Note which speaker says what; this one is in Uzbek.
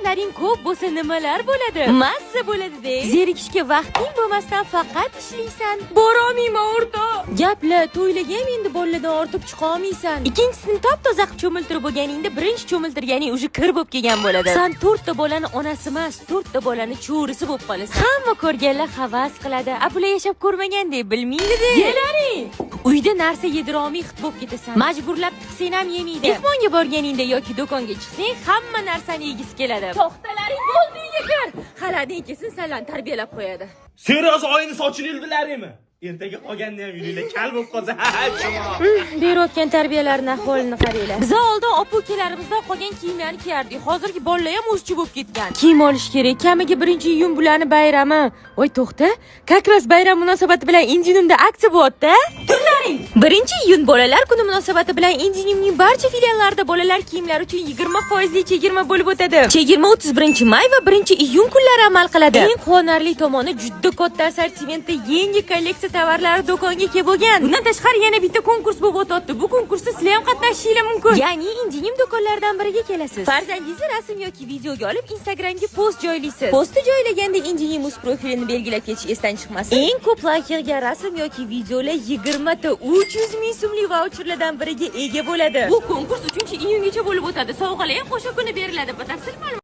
Speaker 1: Farzandlaring ko'p bo'lsa, nimalar bo'ladi? Mazza bo'ladi-de. Zerikishga vaqting bo'lmasdan faqat ishlaysan. Borolmayman, o'rtoq. Gaplar, to'ylarga ham endi bolalardan ortib chiqa olmaysan. Ikkinchisini top toza qilib cho'miltirib bo'lganingda, birinchi cho'miltirganing уже kir bo'lib kelgan bo'ladi. San to'rtta bolani onasi emas, to'rtta bolani cho'risi bo'lib qolasan. Hamma ko'rganlar havas qiladi. A bular yashab ko'rmagandek, bilmaydi-de. Yelaring. Uyda narsa yedira olmay hid bo'lib ketasan. Majburlab tiqsang ham yemaydi. Mehmonga borganingda yoki do'konga chiqsang, hamma narsani yegisi keladi. To'xtalaring, bo'ldi, uyga kir. Halading kelsin, sanlarni tarbiyalab qo'yadi.
Speaker 2: Серьёз, oyini sochini yuldilaringmi? Ertaga qolganda ham yuringlar, kal bo'lib qolsa, ha, chimoq.
Speaker 1: Berayotgan tarbiyalarini ahvolini qaranglar. Biz oldin opa ukalarimizdan qolgan kiyimlarni kiyardik. Hozirgi bolalar ham o'zicha bo'lib ketgan. Kiyim olish kerak. Kamiga 1-iyun bularni bayrami. Voy, to'xta. Как раз bayram munosabati bilan Indinumda aksiya bo'lyapti. Turlaring. 1-iyun bolalar kuni munosabati bilan Indinumning barcha filiallarida bolalar kiyimlari uchun 20 foizli chegirma bo'lib o'tadi. Chegirma 31 may va 1-iyun kunlari amal qiladi. Eng quvonarli tomoni, juda katta assortimentda yangi kolleksiya tovarlari do'konga kelib bo'lgan. Bundan tashqari, yana bitta konkurs bo'lib o'tyapti. Bu konkursda sizlar ham qatnashishingiz mumkin. Ya'ni Indinim do'konlaridan biriga kelasiz. Farzandingizni rasm yoki videoga olib, Instagramga post joylaysiz. Postni joylaganda Indinim uz profilini belgilab ketish esdan chiqmasin. Eng ko'p layk yig'gan rasm yoki videolar 20 ta 300 ming so'mlik vaucherlardan biriga ega bo'ladi. Bu konkurs 3-iyungacha bo'lib o'tadi. Sovg'alar ham o'sha kuni beriladi. Batafsil ma'lumot